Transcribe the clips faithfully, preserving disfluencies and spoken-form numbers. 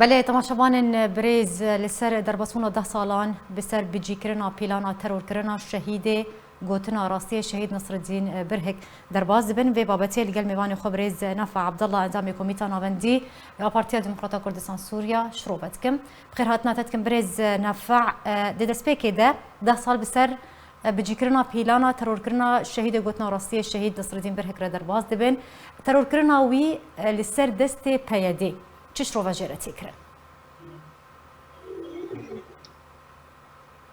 Belê, temaşevanên birêz, li ser derbasbûna deh salan bi ser bicîkirina pîlana terorkirina şehîdê gotina rastiyê şehîd Nasreddîn Birhik derbas dibin. Vê babetê li gel mêvanê xwe birêz Nefa Abdullah, endamê Komîta Navendî ya Partiya Demokrata Kurdistan Sûriya, şirove dikim. Bi xêrhatina te dikim birêz Nefa. Di destpêkê de deh sal bi ser bicîkirina pîlana terorkirina şehîdê gotina rastiyê şehîd Nasreddîn Birhik re derbas dibin. Terorkirina wî li ser destê P Y D'ê. Çi şirove jê re tê kirin?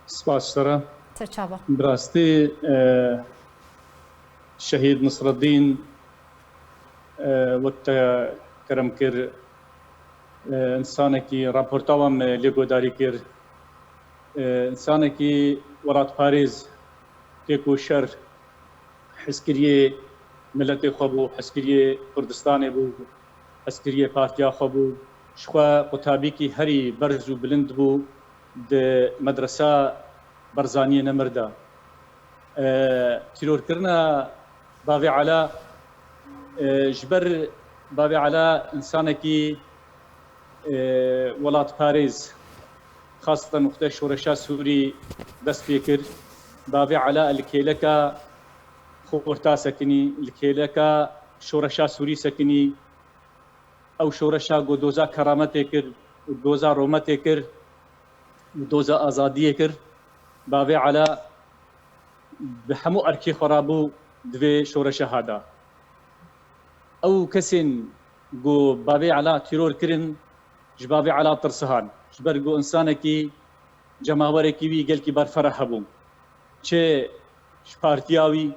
Spas ji te re. Te çava? Bi rastî, e, Şehîd Nisreddîn, e, wek te kerem kir, e, insanekî raporta wan me lê guhdarî kir. E, insanekî welatparêz, têkoşer, hezkiriyê miletê xwe bû, hezkiriyê Kurdistanê bû, hezkiriyê partiya xwe bû. Ji xwe qutabîkî herî berz û bilind bû di medresa Barzaniyê Nemir de. E, tîrorkirina Bavê Ela, e, ji ber Bavê Ela insanekî, e, welatparêz, xaseten wextê şoreşa Sûrî dest pê kir, Bavê Ela li kêleka xorta sekinî, li kêleka şoreşa Sûrî sekinî. Ew şoreşa ku doza kerametê kir û doza rometê kir û doza azadiyê kir, Bavê Ela bi hemû erkê xwe rabû di vê şoreşa hada. Ew kesên ku Bavê Ela tîror kirin, ji Bavê Ela tirsihan. Ji ber ku insanekî, cemawerekî wî gelkî berfereh hebû. Çi ji partiya wî,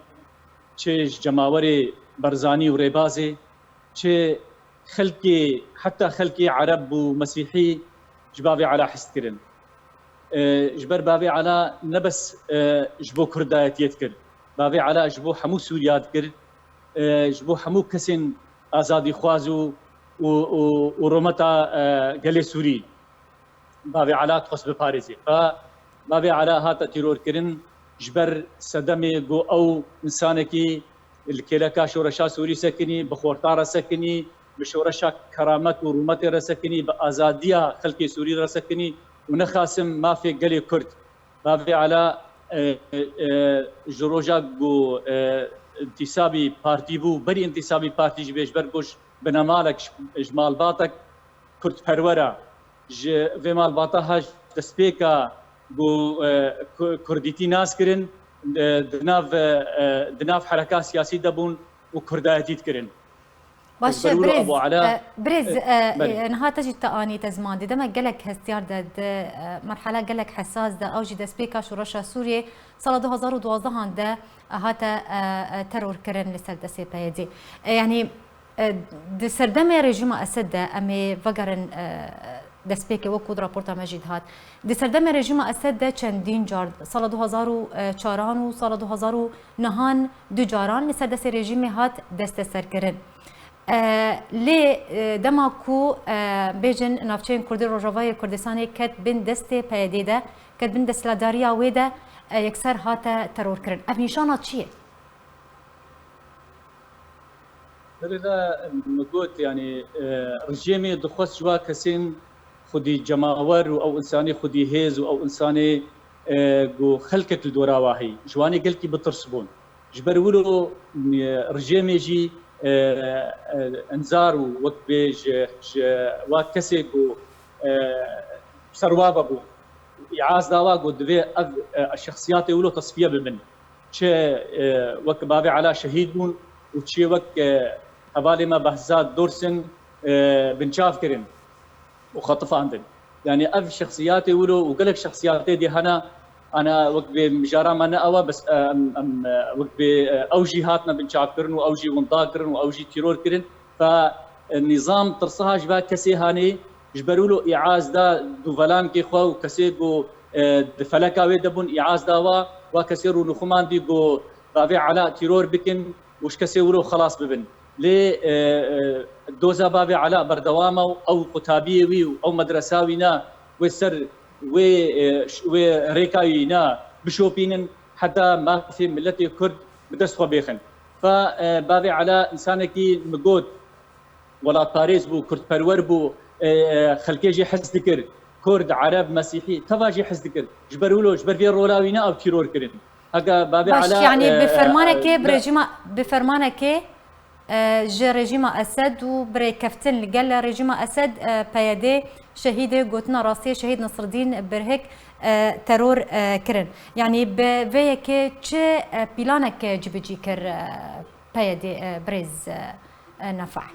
çi ji cemawerê Barzanî û rêbazê, çi xelkê, heta xelkê Ereb û Mesîhî ji Bavê Ela hez dikirin. E, ji ber Bavê Ela ne bes, e, ji bo Kurdayetiyê dikir. Bavê Ela ji bo hemû Sûriya dikir. E, ji bo hemû kesên azadîxwaz û, û, û, û rometa, e, gelê Sûrî. Bavê Ela dixwest biparêzê. Fa Bavê Ela hate tîrorkirin ji ber sedemê ku ew insanekî li kêleka şoreşa Sûrî sekinî, bi xorta re sekinî, bi şoreşa keramet û rûmetê re sekinî, bi azadiya xelkê Sûrî re sekinî û nexasim mafê gelê Kurd. Bavê Ela, e, e, ji roja ku, e, întîsabî partî bû, berî întîsabî partî jî bê, ji ber ku ji binemalek, ji, ji malbatek kurdperwer e. Ji vê malbata ha ji destpêka ku, e, ku-, kurdîtî nas kirin, e, di nav, e, di nav hereka siyasî de bûn û kurdayetî dikirin. Baş e, Ezber wilo birêz, Abu Ala, e, birêz, e, e, belê. E, niha te jî te anî te ziman dî. Demek gelek hestiyar de, di, e, merhela gelek hesas de, ew jî destpêka şoreşa Sûriyê sala du hazar û duwazdeh de hate, e, e, teror kirin li ser destê P Y D. E, yanî, e, di serdemê rejîma Esed de em ê vegerin, e, destpêkê wekû di raporta me jî dihat. Di serdemê rejîma Esed de çendîn car, sala du hazar û çaran û sala du hazar û nehan du caran li ser destê rejîmê hat desteserkirin. E, lê, e, dema ku, e, bêjin navçeyên Kurdî Rojavayê Kurdistanê ket bin destê P Y D'ê de, ket bin desthilatdariya wê de, e, yekser hate terorkirin. Ev nîşana çi ye? Belê, min got, yanî, e, rejîmê dixwest ji wa kesên xwedî cemawer û ew însanê xwedî hêz û ew însanê, e, ku xelkek li dora wa heyî, ji wanê gelkî bitirsibûn. Ji ber wilo, e, rejîmê jî, e, e, înzar û wek bê ji, ji wa kesê ku, e, ser wa vebûn, îaz da wa ku divê ev, e, şexsiyatê wilo tesfiye bibin. Çi, e, wek Bavê Ela şehîd bûn û çi wek, e, hevalê me Behzad Dursun, e, binçav kirin û xetifandin. Yanî ev şexsiyatê wilo û gelek şexsiyatê dî hene, ana wek bê mijara me ne ew e, bes, e, em, em, e, wek bê, e, ew jî hatine binçavkirin û ew jî winda kirin û ew jî tîror kirin. Fe, e, nîzam tirsiha ji va kesê hanê, ji ber wilo îaz da dûvelankê xwe û kesê ku, e, di feleka wê de bûn, îaz da wa, wa kesê rûnixumandî ku Bavê Ela tîror bikin û ji kesê wilo xelas bibin. Lê, e, e, doza Bavê Ela berdewam e û ew qutabiyê wî û ew medresa wî ne wê ser wê, e, ş-, wê rêka wî ne bişopînin, heta mafê miletê Kurd bi dest xwe bêxin. Fa, e, Bavê Ela însanekî min got, welatparêz bû, kurdperwer bû, e, e, xelkê jê hez dikir. Kurd, Ereb, Mesîhî, teva jê hez dikir. Ji ber wilo, ji ber vê rola wî ne ew tîror kirin. Heke Babê Baş, Ela, yanî e, bi e, fermanekê e, bi rejîma, bi fermanekê, e, ji rejîma Esed û bi rêkeftin li gel rejîma Esed, e, P Y D şehîdê gotina rastiyê şehîd Nasreddîn Birhik, e, teror, e, kirin. Yanî bi vê yekê çi, e, pîlanek cibicî kir, e, P Y D, e, birêz, e, e, Nefeh?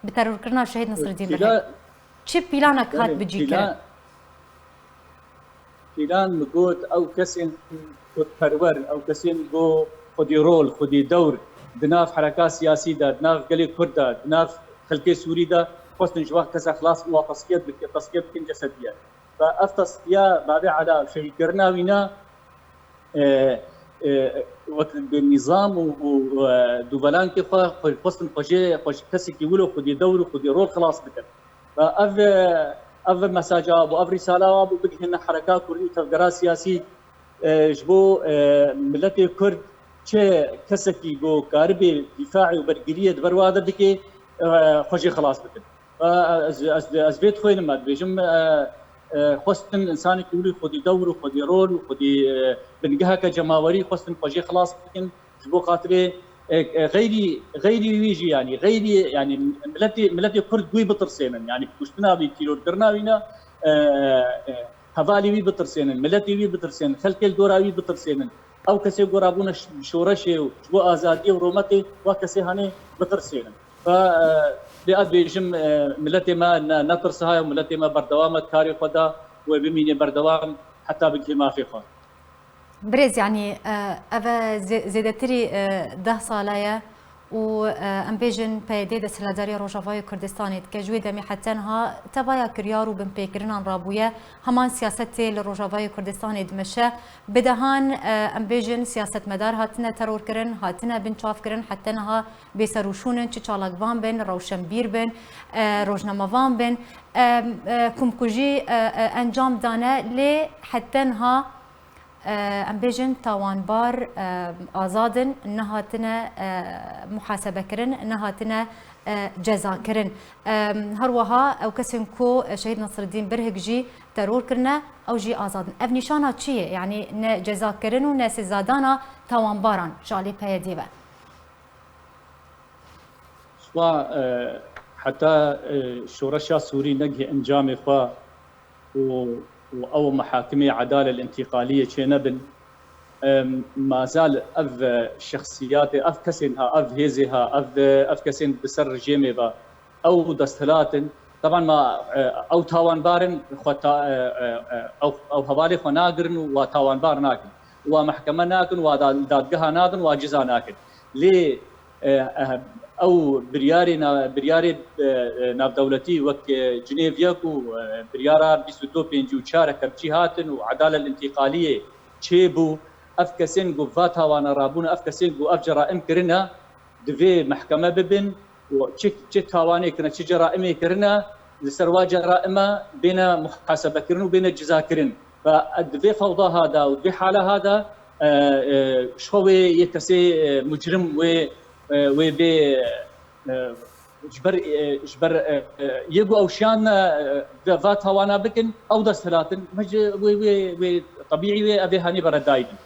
Bi terorkirina şehîd Nasreddîn Birhik. Pîla- Çi pîlanek hat Belê, bicî kirin? Pîlan, pîlan min got, ew kesên kurdperwer, ew kesên ku xwedî rol, xwedî dewr di nav hereka siyasî de, di nav gelê Kurd de, di nav xelkê Sûrî de xwestin ji wan kesa xilas bin, wan tesfiyet bike-, tesfiyet bikin cesediye. Ve ev tesfiya Babê Ela, şehîdkirina wî ne, e, e, wek bi nîzam û, û, e, dûvelankê xwe, xwe xwestin xwe jê, xwe ji kesekî wilo xwedî dewr û xwedî rol xilas bikin. Ve ev, e, ev mesaja bû, ev rîsala wa bû bigihîne hereka kurdî û tevgera siyasî, e, ji bo, e, miletê Kurd çi kesekî ku karibê dîfaê û bergiriyê di ber wa de bike, e, xwe jê xilas bikin. E, ez, ez, ez vê dixwînim, ez dibêjim, e, e, xwestin insanekî wî xwedî dewr û xwedî rol û xwedî, e, bingeheke cemawerî xwestin xwe jê xilas bikin. Ji bo xatirê, e, e, xeyrî, xeyrî wî jî, yanî, xeyrî, yanî, miletê, miletê Kurd wî bitirsênin. Yanî, kuştina wî, tîrorkirina wî ne, e, e, hevalê wî bitirsênin, miletê wî bitirsênin, xelkê li dora wî bitirsênin. Ew kesê ku rabûne ş-, şoreşê û ji bo azadiyê û rûmetê, wa kesê hanê bitirsênin. Ve, e, lê ez dibêjim, e, miletê me ne, netirsihaye û miletê me berdewam e di karê xwe de, wê bimîne berdewam heta bigihê mafê xwe. Birêz, yanî, e, ev e zê-, zêdetirî, e, deh sale ye û, e, em bêjin P Y D desthilatdarî Rojavayê Kurdistanê dike. Ji wê demê heta niha tevaya kiryar û binpêkirinan rabûye. Heman siyasetê li Rojavayê Kurdistanê dimeşe. Bi dehan, e, em bêjin siyasetmedar hatine terorkirin, hatine binçavkirin, heta niha bêserûşûn in, çi çalakvan bin, rewşenbîr bin, e, rojnamevan bin. E, e, kumkujî, e, e, encam dane, lê heta niha, e, em bêjin tawanbar, e, azad in, nehatine, e, muhasebekirin, nehatine, e, cezakirin. E, her wiha ew kesên ku Şehîd Nasreddîn Birhik jî teror kirine, ew jî azad in. Ev nîşana çi ye? Yanî ne cezakirin û ne sizadana tawanbaran ji alî P Y D ve? Şwa, e, heta, e, şoreşa Sûrî negihê encamê xwe û, û ew mehakimê edale li întîqaliyê çênebin, e, mazal ev, e, şexsiyatê, ev kesên ha, ev hêzê ha, ev, e, ev kesên bi ser rejêmê ve, ew desthilat in. Teban ma, e, ew tawanbar in, xwe ta-, e, e, e, ew, ew hevalê xwe nagirin û wa tawanbar nakin. Wa mehkeme nakin, wa da-, dadgeha nadin, wa ciza nakin. Lê, e, e, ew biryarê na-, biryarê, e, e, navdewletî wek, e, Cinêv yek û, e, biryara bîst û du pêncî û çar kepçî hatin û edale întîqaliyê çêbû. Ev kesên ku va tawana rabûne, ev kesên ku ev ceraim kirine, divê mehkeme bibin û çi, çi tawanê kirine, çi ceraimê kirine, li ser wa ceraima bêne muhasebekirin û bêne cizakirin. Ve di vê fewda ha de û di vê hala ha de, e, e, ji xwe wê yê kesê, e, mucrim wê, e, wê bê, e, ji ber, e, ji ber, e, e, yê ku ew şiyan, e, ve va tawana bikin, ew desthilat in, me ji wê, wê, wê tebîî wê ev ê hanî beredayî bin.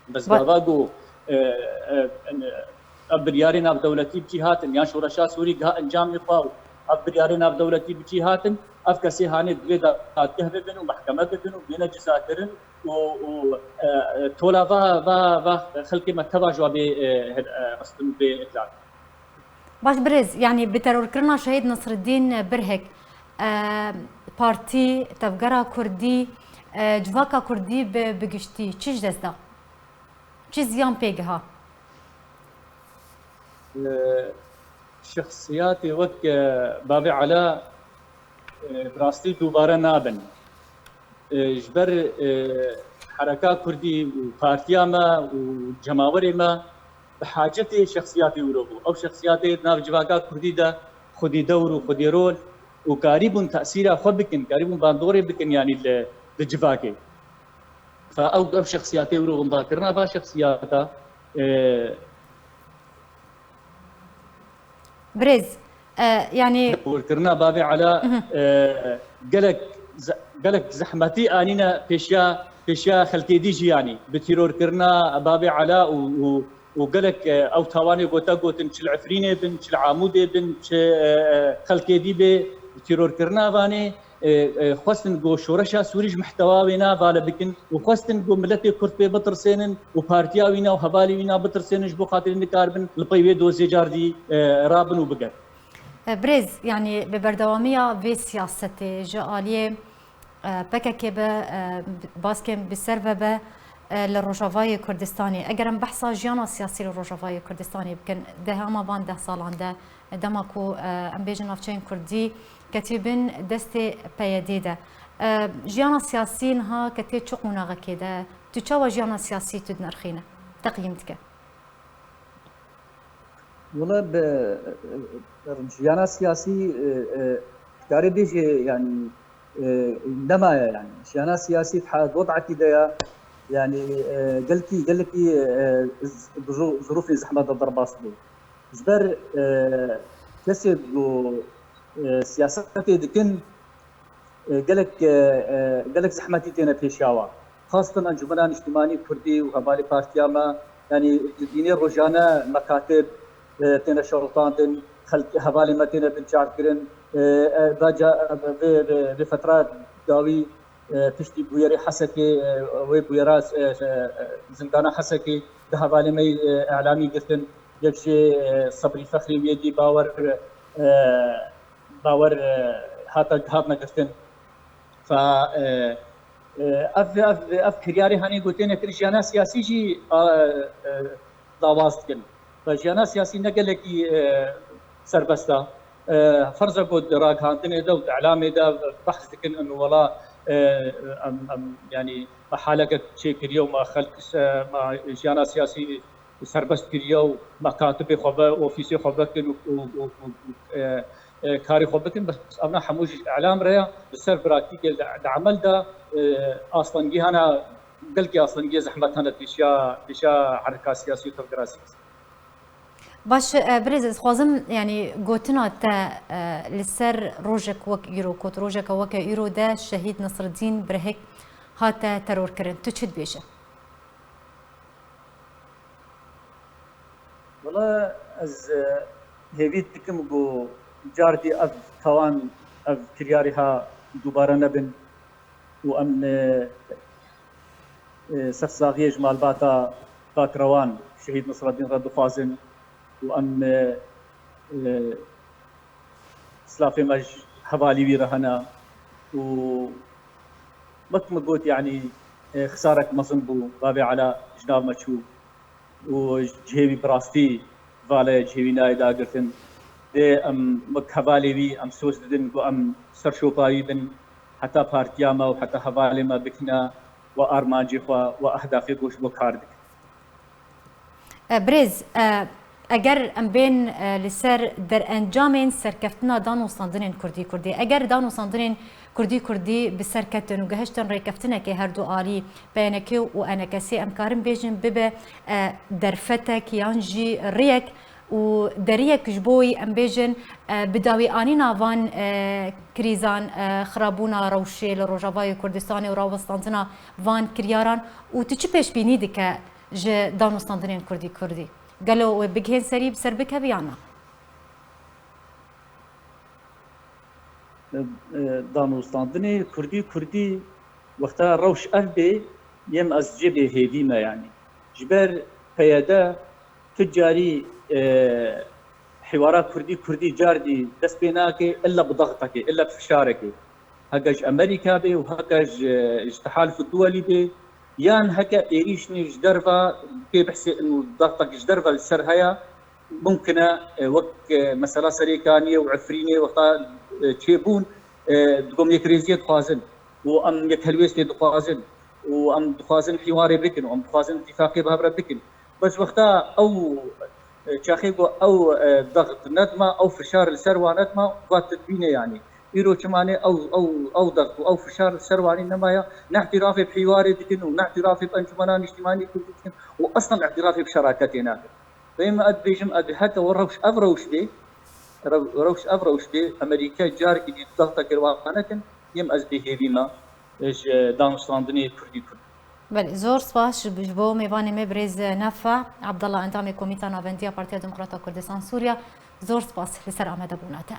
Bes Ba- gava ku, e, e, e, ev biryarê navdewletî bi cî hatin, yan şoreşa Sûrî giha encamê xwe û ev biryarê navdewletî bi cî hatin, ev kesê hanê divê dadgeh bibin û mehkeme bibin û bêne cizakirin û, û, e, e, tola va, va, va xelkê me teva ji wa bê, e, hil-, e, xistin bê îhlal. Baş birêz, yanî bi terorkirina Şehîd Nasreddîn Birhik, e, partî, tevgera kurdî, e, civaka kurdî bi, bi giştî çi ji dest da? Çi ziyan pê giha? E, şexsiyatê wek, e, Bavê Ela, e, bi rastî dubare nabin. E, ji ber, e, hereka kurdî û partiya me û cemawerê me bi hacetê şexsiyatê wilo bû. Ew şexsiyatê di nav civaka kurdî de xwedî dewr û xwedî rol û karîbûn tesîra xwe bikin, karîbûn bandorê bikin, yanî li, li civakê. Fa ew, ev şexsiyatê wilo windakirina va şexsiyata, e, Birêz, E, yanî Tîrorkirina Babê Ela, e, gelek ze-, gelek zehmetî anîne pêşiya, pêşiya xelkê dî jî, yanî bi tîrorkirina Babê Ela û, û, û gelek, e, ew tawanê gote gotin, çi li Efrînê bin, çi li Amûdê bin, çi, e, e, xelkê dî bê, bi tîrorkirina vanê, e, e, xwestin ku şoreşa Sûrî ji mihtewa wê ne vale bikin û xwestin ku miletê Kurd pê bitirsênin û partiya wî ne û hevalê wî ne bitirsênin, ji bo xatirê nikaribin li pey wê dozê cardî, e, rabin û bigerin. E, birêz, yanî bi berdewamiya vê siyasetê ji aliyê, e, P K K be, e, baskên bi ser ve be, e, li Rojavayê Kurdistanê. Eger em behsa jiyana siyasî li Rojavayê Kurdistanê bikin, di hema van deh salan de, dema ku, e, em bêjin navçeyên Kurdî ketî bin destê P Y D'ê de. E, jiyana siyasî niha ketiye çi qonaxekê de? Tu çawa jiyana siyasî tu dinirxîne, teqyîm dike? Wala bi, e, jiyana siyasî, e, e, dikarê bêjê, yanî, e, nemaye, yanî. Jiyana siyasî di he-, di wed'ekî de ya, yanî, e, gelkî, gelkî, e, z-, bi zu-, zirûfê zehmet de derbas bû. Ji ber, e, kesê ku, e, siyasetê dikin, e, gelek, e, e, gelek zehmetî têne pêşiya wan. Xastin Encûmena Niştimanî Kurdî û hevalê partiya me, yanî dibînê rojane mekatib, e, têne şewitandin, xelk, hevalê me têne binçavkirin. E, e, va ca-, e, vê, vê, vê fetra dawî, e, piştî bûyerê Hesekê, e, wê bûyera, e, e, e, zindana Hesekê di hevalê me, e, îlamî girtin. Yek jê, e, Sebrî Fexrî wê dî bawer, e, bawer, e, hate, hatine girtin. Fa, e, e, ev, ev, ev kiryarê hanê gotêne kir jiyana siyasî jî, a, e, dawaz dikin. Fa jiyana siyasî ne gelekî, e, serbest e. E, ferza ku di ragihandinê de û di îlamê de behs dikin, in wela, e, em, em, yanî me haleke çêkiriye û me xelk se-, me jiyana siyasî serbest kiriye û mekatibê xwe ve, ofîsê xwe vekin û, û, û, û, e, e, karê xwe bikin. Bes evna hemû jî îlam re ya, li ser pratîkê, li, li emel de, e, astengî hene, gelkî astengî zehmet hene pêşiya, pêşiya hereka siyasî û tevgera siyasî. Baş, e, birêz, ez dixwazim, yanî gotina te, e, li ser rojek wek îro, ku tu rojeke weke îro de Şehîd Nesreddîn Birihik hate terorkirin. Tu çi dibêje? Wala ez, e, hêvî dikim ku cardî ev tawan, ev kiryarê ha dubare nebin û em, e, e, sersaxiyê ji malbata Pakrewan Şehîd Nesreddîn re dixwazin û em, e, e, Silafê me ji hevalî wî re hene û wek min got, yanî, e, xisarek mezin bû, Bavê Ela ji nav me çû û cihê wî bi rastî vale cihê wî nayê dagirtin. Dê em wek hevalê wî em soz didin ku em ser şopa wî bin, heta partiya me û heta hevalê me bikine we armancê xwe, we ehdafê ku ji bo kar dikin. E, birêz, e, eger em bên, e, li ser derencamên serkeftina danûstandinên Kurdî Kurdî, eger danûstandinên Kurdî Kurdî bi ser ketin û gihiştin rêkeftinekê her du alî, P Y N K û E N K S, em karin bêjin bibe, e, derfetek yan jî rêyek û deriyek ji bo wî, em bêjin, e, bi dawîanîna van, e, krîzan, e, xirabûna rewşê li Rojavayê Kurdistanê û rawestandina van kiryaran û tu çi pêşbînî dike ji danûstandinên Kurdî Kurdî? Gelo wê bigihên serî bi ser bikeve yan na? E, e, danûstandinê Kurdî Kurdî wexta rewş ev bê, yê min ez cê bê hêvî me, yanî. Ji ber P Y D tu carî, e, hîwara Kurdî Kurdî cardî dest pê nake, illa bi dextekê, illa bi fişarekê. Heke ji Amerîka bê û heke ji, ji Tehaluf Duwelî bê, yan heke êrîşinê ji derve pê bihsê û dextek ji derve li ser heye, mumkin e, e, wek, e, mesela Serêkaniyê û Efrînê wexta, e, çêbûn, e, digom yekrêziyê dixwazin û em yekhelwêstê dixwazin û em dixwazin hîwarê bikin û em dixwazin îtîfaqê bi hev re bikin. Bes wexta ew, e, çaxê ku ew, e, dext nedima, ew fişar li ser wan nedima, va tu dibîne, yanî. Îro çimanê ew, ew, ew dext û ew fişar li ser wanî nemaye, ne îtîrafê bi hîwarê dikin û ne îtîrafê bi Encûmena Niştimanî Kurdî dikin û eslen îtîrafê bi şeraketê nakin. Dê min ez dibêjim, ez heke we rewş, ev rewş bê, rew- rewş ev rewş bê, Amerîka carekî dî dixta kir, wan nekin, yêm ez bêhêvî me ji danûstandinê Kurdî Kurd. Belê, zor spas ji ji bo mêvanê me birêz Nefa Abdallah, endamê Komîta Navendiya Partiya Demokrata Kurdistan Sûriya. Zor spas li ser amadebûna te.